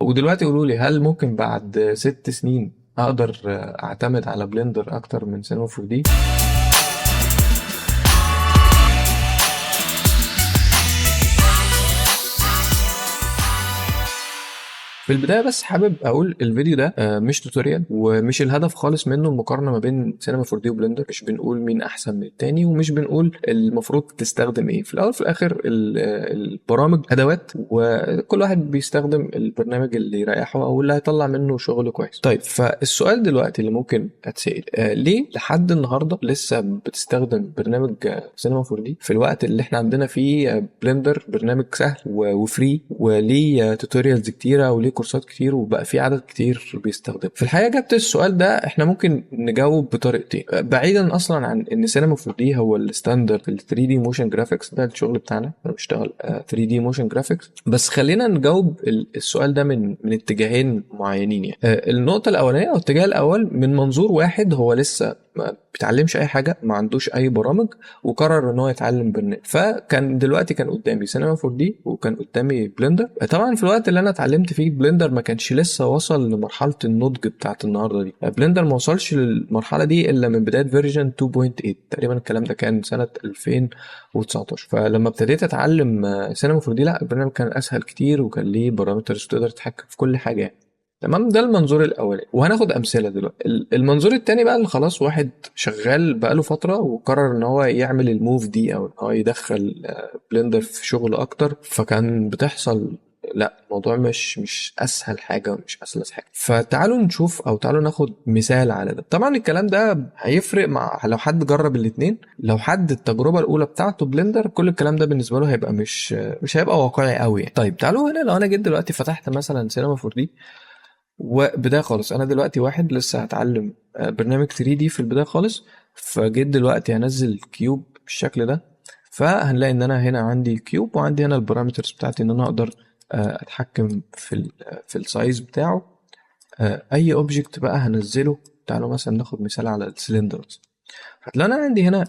ودلوقتي قولوا لي، هل ممكن بعد 6 سنين اقدر اعتمد على Blender اكتر من سينما 4 دي؟ في البداية بس حابب اقول الفيديو ده مش tutorial، ومش الهدف خالص منه المقارنة ما بين سينما 4 دي و Blender. مش بنقول مين احسن من التاني، ومش بنقول المفروض تستخدم ايه. في الاول وفي الاخر البرامج ادوات، وكل واحد بيستخدم البرنامج اللي يريحه او اللي هيطلع منه شغل كويس. طيب، فالسؤال دلوقتي اللي ممكن اتسال، ليه لحد النهارده لسه بتستخدم برنامج سينما 4 دي في الوقت اللي احنا عندنا فيه Blender، برنامج سهل و free وليه tutorials كتيرة وليه كورسات كتير، وبقى في عدد كتير بيستخدم؟ في الحقيقة اجابه السؤال ده احنا ممكن نجاوب بطريقتين، بعيدا اصلا عن ان سينما 4 دي هو ال standard ال 3D motion graphics، ده الشغل بتاعنا، احنا بنشتغل 3D motion graphics. بس خلينا نجاوب السؤال ده من اتجاهين معينين يعني. النقطة الاولانية او الاتجاه الاول، من منظور واحد هو لسه ما بيتعلمش اي حاجه، ما عندوش اي برامج، وقرر ان هو يتعلم برنامج. فكان دلوقتي كان قدامي سينما 4 دي وكان قدامي Blender. طبعا في الوقت اللي انا اتعلمت فيه Blender ما كانش لسه وصل لمرحلة النضج بتاعت النهارده دي. Blender ما وصلش للمرحلة دي الا من بداية version 2.8 تقريبا، الكلام ده كان سنة 2019. فلما ابتديت اتعلم سينما 4 دي، لا، البرنامج كان اسهل كتير وكان ليه parameters تقدر تتحكم في كل حاجة يعني. تمام، ده المنظور الاولاني، وهناخد امثلة دلوقتي. المنظور التاني بقى، اللي خلاص واحد شغال بقاله فترة وقرر ان هو يعمل ال move دي، او ان هو يدخل Blender في شغله اكتر، فكان بتحصل لا، الموضوع مش اسهل حاجة ومش اسلس حاجه. فتعالوا نشوف او تعالوا ناخد مثال على ده. طبعا الكلام ده هيفرق مع لو حد جرب الاثنين. لو حد التجربة الاولى بتاعته Blender، كل الكلام ده بالنسبة له هيبقى مش هيبقى واقعي قوي يعني. طيب، تعالوا هنا لو انا جيت دلوقتي فتحت مثلا سينما 4 دي وبداية خالص، انا دلوقتي واحد لسه هتعلم برنامج 3D في البداية خالص، فجيت دلوقتي هنزل cube بالشكل ده. فهنلاقي ان انا هنا عندي cube، وعندي هنا ال parameters بتاعتي ان انا اقدر اتحكم في ال size بتاعه. اي object بقى هنزله، تعالوا مثلا ناخد مثال على السلندرز. هتلاقي انا عندي هنا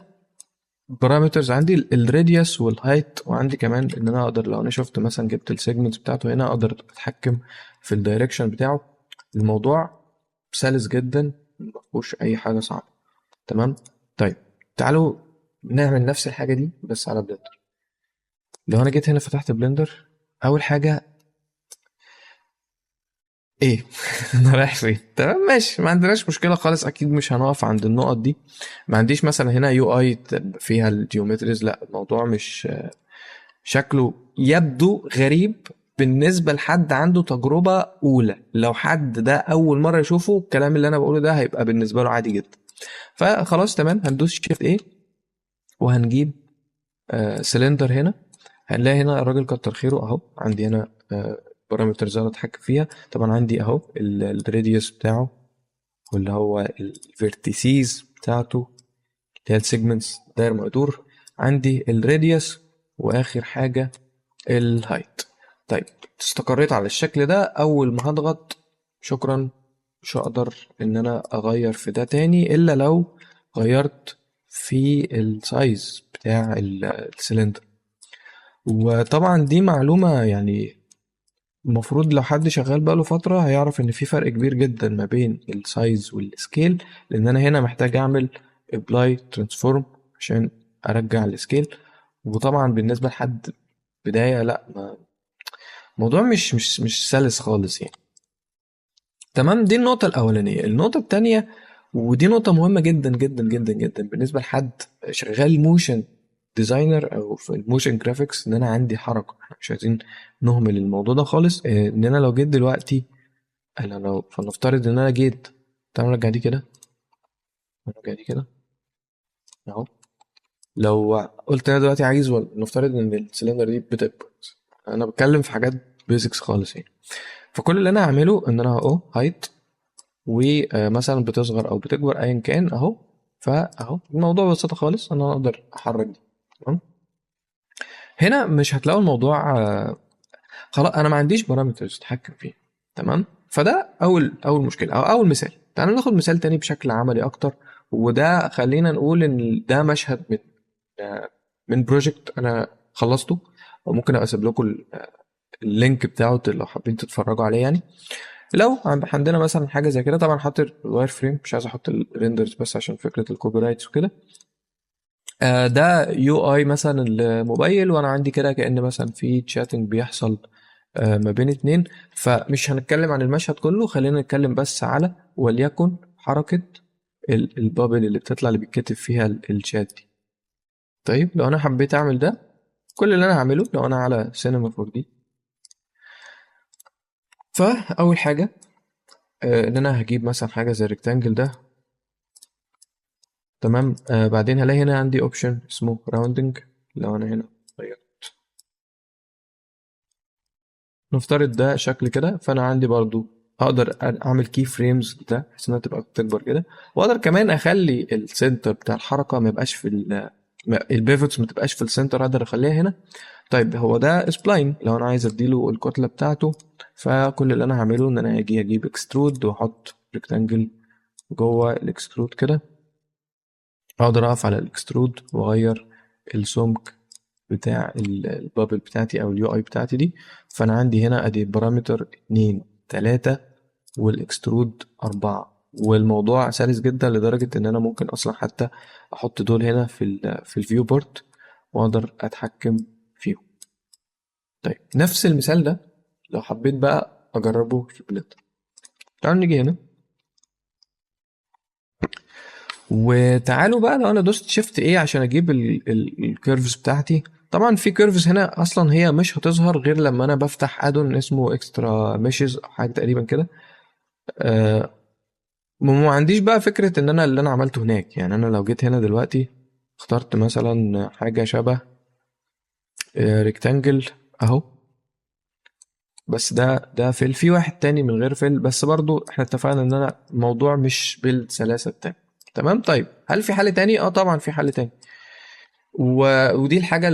parameters، عندي ال radius وال height، وعندي كمان ان انا اقدر لو انا شفت مثلا جبت ال segments بتاعته هنا اقدر اتحكم في ال direction بتاعه. الموضوع سلس جدا، مفيهوش اي حاجة صعبه. تمام، طيب تعالوا نعمل نفس الحاجة دي بس على Blender. لو انا جيت هنا فتحت Blender، اول حاجة ايه؟ انا رايح فين؟ تمام، ماشي، ما عندناش مشكلة خالص، اكيد مش هنقف عند النقط دي. ما عنديش مثلا هنا UI فيها ال geometries، لا، الموضوع مش شكله يبدو غريب بالنسبة لحد عنده تجربه اولى. لو حد ده اول مرة يشوفه، الكلام اللي انا بقوله ده هيبقى بالنسبة له عادي جدا. فخلاص تمام، هندوس shift A وهنجيب سلندر. هنا هنلاقي هنا الراجل كتر خيره اهو، عندي هنا parameters انا اتحكم فيها. طبعا عندي اهو ال radius بتاعه، واللي هو ال vertices بتاعته اللي هي ال segments داير ما يدور، عندي ال radius، واخر حاجة ال height. طيب، استقريت على الشكل ده، اول ما هضغط شكرا، مش هقدر ان انا اغير في ده تاني الا لو غيرت في ال size بتاع السلندر. وطبعا دي معلومة يعني المفروض لو حد شغال بقاله فترة هيعرف ان في فرق كبير جدا ما بين ال size وال scale، لان انا هنا محتاج اعمل apply transform عشان ارجع ال scale. وطبعا بالنسبة لحد بداية، لا، ما الموضوع مش سلس خالص يعني. تمام، دي النقطة الأولانية. النقطة التانية، ودي نقطة مهمة جدا جدا جدا جدا بالنسبة لحد شغال motion designer أو في ال motion graphics، إن أنا عندي حركة. احنا مش عايزين نهمل الموضوع ده خالص. إن أنا لو جيت دلوقتي، أنا لو فلنفترض إن أنا جيت، تعالوا نرجع دي كده، نرجع دي كده أهو. لو قلت أنا دلوقتي عايز، نفترض إن السلندر دي بتكبر، أنا بتكلم في حاجات basics خالص يعني. فكل اللي انا هعمله ان انا اهو height، ومثلا بتصغر او بتكبر ايا كان اهو. فاهو الموضوع ببساطة خالص، انا اقدر احرك دي. تمام، هنا مش هتلاقوا الموضوع خلاص، انا ما عنديش parameters اتحكم فيه. تمام، فده اول مشكلة او اول مثال. تعالوا ناخد مثال تاني بشكل عملي اكتر، وده خلينا نقول ان ده مشهد من project انا خلصته، وممكن ابقى اسيب لكم ال link بتاعه لو حابين تتفرجوا عليه. يعني لو عندنا مثلا حاجة زي كده، طبعا حاطط ال wireframe، مش عايز احط ال renders بس عشان فكرة ال copyrights وكده. ده UI مثلا الموبايل، وانا عندي كده كأن مثلا في chatting بيحصل ما بين اتنين. فمش هنتكلم عن المشهد كله، خلينا نتكلم بس على وليكن حركة ال bubble اللي بتطلع اللي بيتكتب فيها الشات دي. طيب لو انا حبيت اعمل ده، كل اللي انا هعمله لو انا على سينما 4 دي، فاول حاجة ان انا هجيب مثلا حاجة زي ال rectangle ده، تمام. بعدين هلاقي هنا عندي option اسمه rounding. لو انا هنا غيرت، نفترض ده شكل كده، فانا عندي برضو اقدر اعمل key frames ده بحيث انها تبقى بتكبر كده، واقدر كمان اخلي ال center بتاع الحركة ما يبقاش في ال pivots ما تبقاش في ال center، اقدر اخليها هنا. طيب هو ده spline، لو انا عايز اديله الكتلة بتاعته، فكل اللي انا هعمله ان انا اجي اجيب extrude واحط rectangle جوه ال extrude كده. اقدر اقف على ال extrude واغير السمك بتاع ال bubble بتاعتي او ال UI بتاعتي دي. فانا عندي هنا ادي parameter 2 3 وال extrude 4، والموضوع سلس جدا لدرجة ان انا ممكن اصلا حتى احط دول هنا في ال viewport واقدر اتحكم فيهم. طيب نفس المثال ده لو حبيت بقى اجربه في Blender، تعالوا نيجي هنا وتعالوا بقى لو انا دوست shift A عشان اجيب ال curves بتاعتي. طبعا في curves هنا اصلا هي مش هتظهر غير لما انا بفتح add-on اسمه extra meshes او حاجة تقريبا كده. ما عنديش بقى فكرة ان انا اللي انا عملته هناك، يعني انا لو جيت هنا دلوقتي اخترت مثلا حاجة شبه rectangle اهو، بس ده fill، في واحد تاني من غير fill، بس برضو احنا اتفقنا ان انا الموضوع مش بالسلاسه بتاعي. تمام. طيب هل في حل تاني؟ طبعا في حل تاني، ودي الحاجة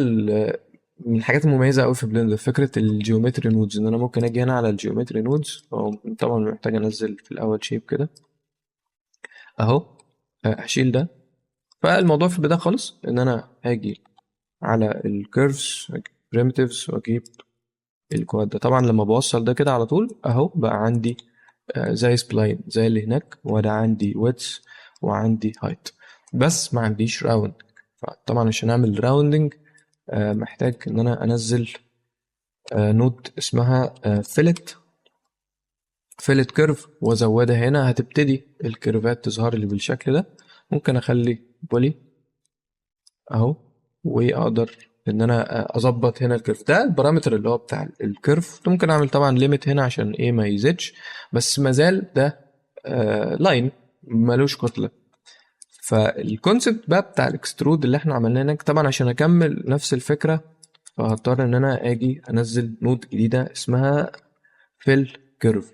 من الحاجات المميزة قوي في Blender، فكرة ال geometry nodes، ان انا ممكن اجي هنا على ال geometry nodes. طبعا محتاج انزل في الاول shape كده اهو، هشيل ده. فالموضوع في البداية خالص ان انا هاجي على ال curves primitives واجيب ال quad ده. طبعا لما بوصل ده كده على طول اهو بقى عندي زي spline زي اللي هناك، وده عندي width وعندي height، بس ما عنديش round. فطبعا عشان اعمل rounding محتاج ان انا انزل node اسمها fillet curve وازودها هنا. هتبتدي ال curve ات تظهر لي بالشكل ده. ممكن اخلي poly اهو، واقدر ان انا اظبط هنا ال curve ده، ال parameter اللي هو بتاع ال curve. ممكن اعمل طبعا limit هنا عشان ايه ما يزيدش، بس مازال ده line ملوش كتلة. فال concept بقى بتاع ال extrude اللي احنا عملناه هناك، طبعا عشان اكمل نفس الفكرة فهضطر ان انا اجي انزل node جديدة اسمها fill curve.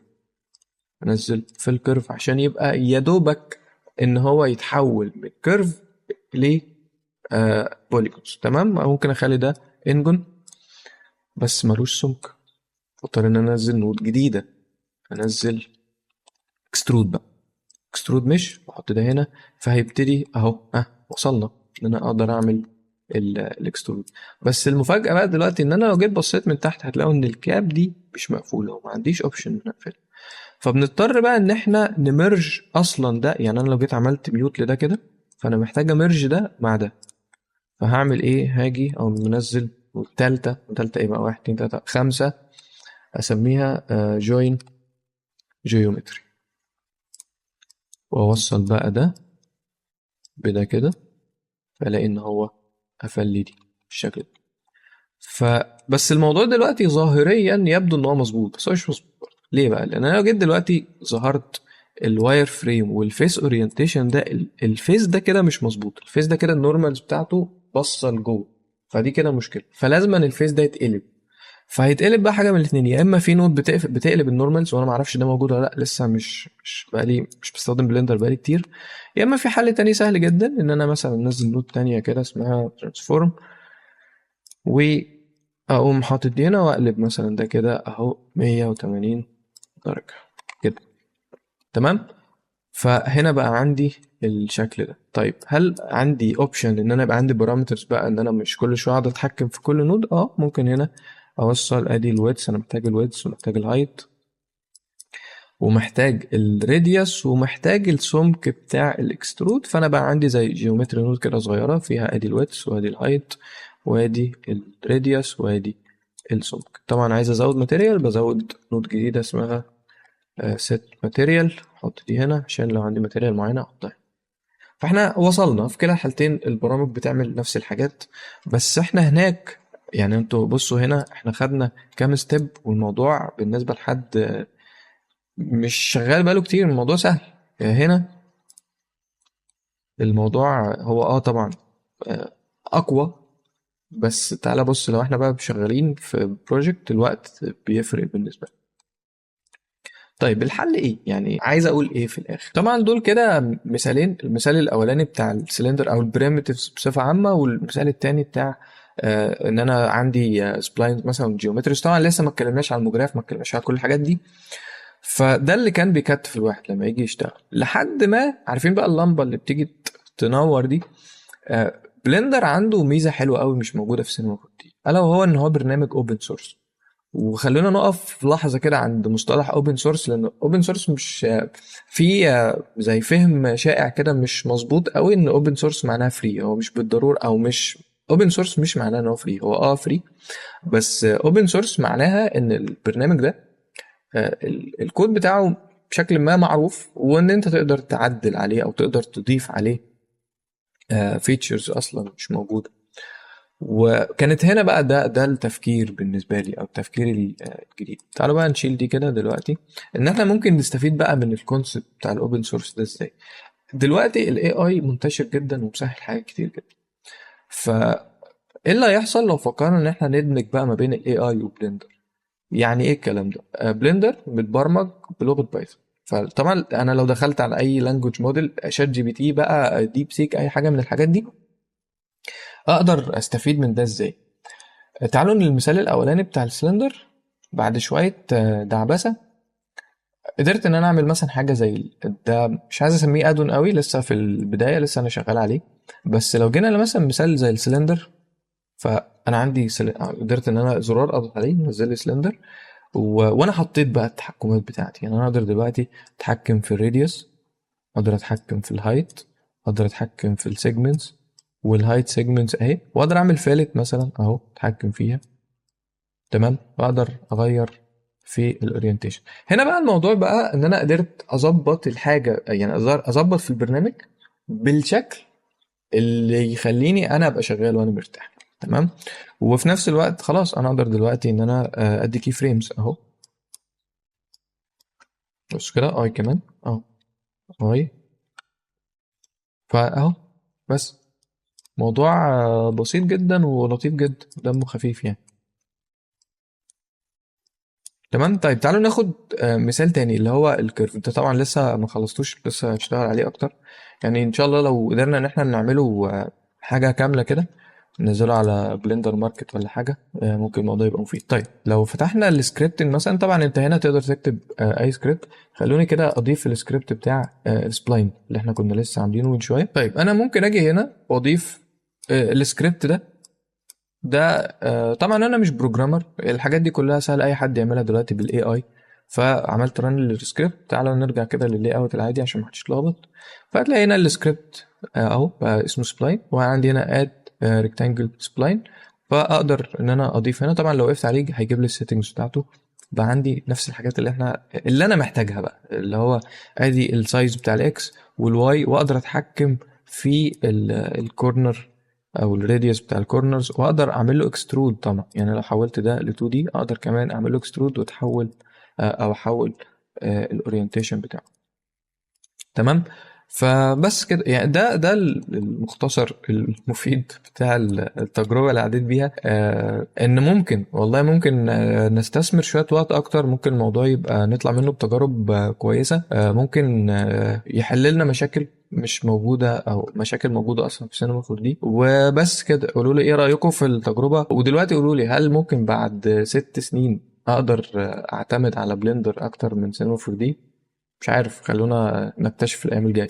انزل fill curve عشان يبقى يا دوبك ان هو يتحول من curve ل polygons. تمام. ممكن اخلي ده n-gon بس ملوش سمك، اضطر ان انا انزل node جديدة، انزل extrude بقى، extrude mesh، واحط ده هنا، فهيبتدي اهو. وصلنا ان انا اقدر اعمل ال extrude. بس المفاجاة بقى دلوقتي ان انا لو جيت بصيت من تحت هتلاقوا ان ال cap دي مش مقفولة وما عنديش option ان اقفلها. فبنضطر بقى ان احنا ن merge اصلا ده. يعني انا لو جيت عملت mute لده كده، فانا محتاج ا merge ده مع ده. فهعمل ايه؟ هاجي او منزل التالتة، التالتة ايه بقى؟ 1 2 3 5، اسميها join geometry، واوصل بقى ده بده كده، فالاقي ان هو قفل لي دي بالشكل ده. فبس الموضوع دلوقتي ظاهريا يبدو ان هو مظبوط، بس هو مش مظبوط. ليه بقى؟ لان انا لو جيت دلوقتي ظهرت ال wireframe وال face orientation ده، ال face ده كده مش مظبوط، ال face ده كده ال normals بتاعته باصة لجوه، فدي كده مشكلة. فلازم ال face ده يتقلب. فهيتقلب بقى حاجة من الاثنين، يا اما في node بتقلب ال normals، وانا ما اعرفش ده موجود ولا لا، لسه مش بقالي مش بستخدم Blender بقالي كتير. يا اما في حل تاني سهل جدا، ان انا مثلا انزل node تانية كده اسمها transform، واقوم حاطط دي هنا واقلب مثلا ده كده اهو 180 درجه كده. تمام. فهنا بقى عندي الشكل ده. طيب هل عندي option ان انا يبقى عندي parameters بقى، ان انا مش كل شوية اقعد اتحكم في كل node؟ ممكن هنا اوصل ادي ال width، انا محتاج ال width ومحتاج ال height ومحتاج ال radius ومحتاج السمك بتاع ال extrude. فانا بقى عندي زي geometry node كده صغيرة فيها ادي ال width وادي ال height وادي ال radius وادي السمك. طبعا عايز ازود material، بزود node جديدة اسمها set material، احط دي هنا عشان لو عندي material معينة احطها. فاحنا وصلنا في كلا الحالتين البرامج بتعمل نفس الحاجات، بس احنا هناك يعني انتوا بصوا هنا احنا خدنا كام step، والموضوع بالنسبة لحد مش شغال بقاله كتير الموضوع سهل. هنا الموضوع هو طبعا اقوى، بس تعالى بص لو احنا بقى شغالين في project الوقت بيفرق بالنسبة لنا. طيب الحل ايه؟ يعني عايز اقول ايه في الاخر؟ طبعا دول كده مثالين، المثال الاولاني بتاع السلندر او ال primitives بصفة عامة، والمثال الثاني بتاع ان انا عندي splines مثلا geometries. طبعا لسه ما اتكلمناش على ال MoGraph، ما اتكلمناش على كل الحاجات دي. فده اللي كان بيكتف الواحد لما يجي يشتغل، لحد ما عارفين بقى اللمبة اللي بتيجي تنور دي. Blender عنده ميزة حلوة قوي مش موجودة في سينما 4D، الا وهو ان هو برنامج open source. وخلونا نقف في لحظة كده عند مصطلح open source، لان open source مش في زي فهم شائع كده مش مظبوط قوي ان open source معناها free. هو مش بالضرورة، او مش open source مش معناه ان هو free، هو free، بس open source معناها ان البرنامج ده الكود بتاعه بشكل ما معروف، وان انت تقدر تعدل عليه او تقدر تضيف عليه features اصلا مش موجودة. وكانت هنا بقى ده التفكير بالنسبة لي، او التفكير الجديد. تعالوا بقى نشيل دي كده دلوقتي، ان احنا ممكن نستفيد بقى من ال concept بتاع ال open source ده ازاي. دلوقتي ال AI منتشر جدا ومسهل حاجات كتير جدا، ف ايه اللي هيحصل لو فكرنا ان احنا ندمج بقى ما بين ال AI و Blender؟ يعني ايه الكلام ده؟ Blender متبرمج بلغه Python، فطبعا انا لو دخلت على اي language model، ChatGPT بقى، DeepSeek، اي حاجة من الحاجات دي، اقدر استفيد من ده ازاي؟ تعالوا للمثال الاولاني بتاع السلندر. بعد شوية دعبسه قدرت ان انا اعمل مثلا حاجة زي ده، مش عايز اسميه add-on قوي، لسه في البداية، لسه انا شغال عليه. بس لو جينا مثلا مثال زي السلندر، فانا عندي قدرت ان انا زرار اضغط عليه نزل لي سلندر، وانا حطيت بقى التحكمات بتاعتي. يعني انا اقدر دلوقتي اتحكم في ال radius، اقدر اتحكم في ال height، اقدر اتحكم في ال segments وال height segments اهي، واقدر اعمل fillet مثلا اهو اتحكم فيها، تمام، واقدر اغير في ال orientation. هنا بقى الموضوع بقى ان انا قدرت اظبط الحاجة، يعني اقدر اظبط في البرنامج بالشكل اللي يخليني انا ابقى شغال وانا مرتاح، تمام. وفي نفس الوقت خلاص انا اقدر دلوقتي ان انا ادي key frames اهو، بص كده اي كمان اهو اي، فاهو بس موضوع بسيط جدا ولطيف جدا، دمه خفيف يعني، تمام. طيب تعالوا ناخد مثال تاني اللي هو ال curve. انت طبعا لسه ما خلصتوش، لسه هشتغل عليه اكتر، يعني ان شاء الله لو قدرنا ان احنا نعمله حاجة كاملة كده ننزله على Blender Market ولا حاجة، ممكن الموضوع يبقى مفيد. طيب لو فتحنا ال scripting مثلا، طبعا انت هنا تقدر تكتب اي سكريبت. خلوني كده اضيف السكريبت بتاع ال spline اللي احنا كنا لسه عاملينه من شوية. طيب انا ممكن اجي هنا واضيف السكريبت ده. طبعا انا مش programmer، الحاجات دي كلها سهل اي حد يعملها دلوقتي بال AI. فعملت run لل script. تعالوا نرجع كده لل layout العادي عشان ما حدش يتلخبط. فهتلاقي هنا السكريبت اهو بقى اسمه spline، وعندي هنا add rectangle spline، فاقدر ان انا اضيف هنا. طبعا لو وقفت عليه هيجيب لي ال settings بتاعته، بقى عندي نفس الحاجات اللي انا محتاجها بقى، اللي هو ادي ال size بتاع ال X وال Y، واقدر اتحكم في ال corner او ال radius بتاع ال corners، واقدر اعمل له extrude طبعا. يعني لو حولت ده ل 2D اقدر كمان اعمل له extrude واتحول او احول ال orientation بتاعه، تمام. فبس كده يعني ده المختصر المفيد بتاع التجربة اللي عديت بيها، ان ممكن والله ممكن نستثمر شوية وقت اكتر، ممكن الموضوع يبقى نطلع منه بتجارب كويسة، ممكن يحل لنا مشاكل مش موجودة او مشاكل موجودة اصلا في سينما 4D. وبس كده، قولوا لي ايه رأيكم في التجربة، ودلوقتي قولوا لي هل ممكن بعد 6 سنين اقدر اعتمد على Blender اكتر من سينما 4D؟ مش عارف، خلونا نكتشف الايام الجاية.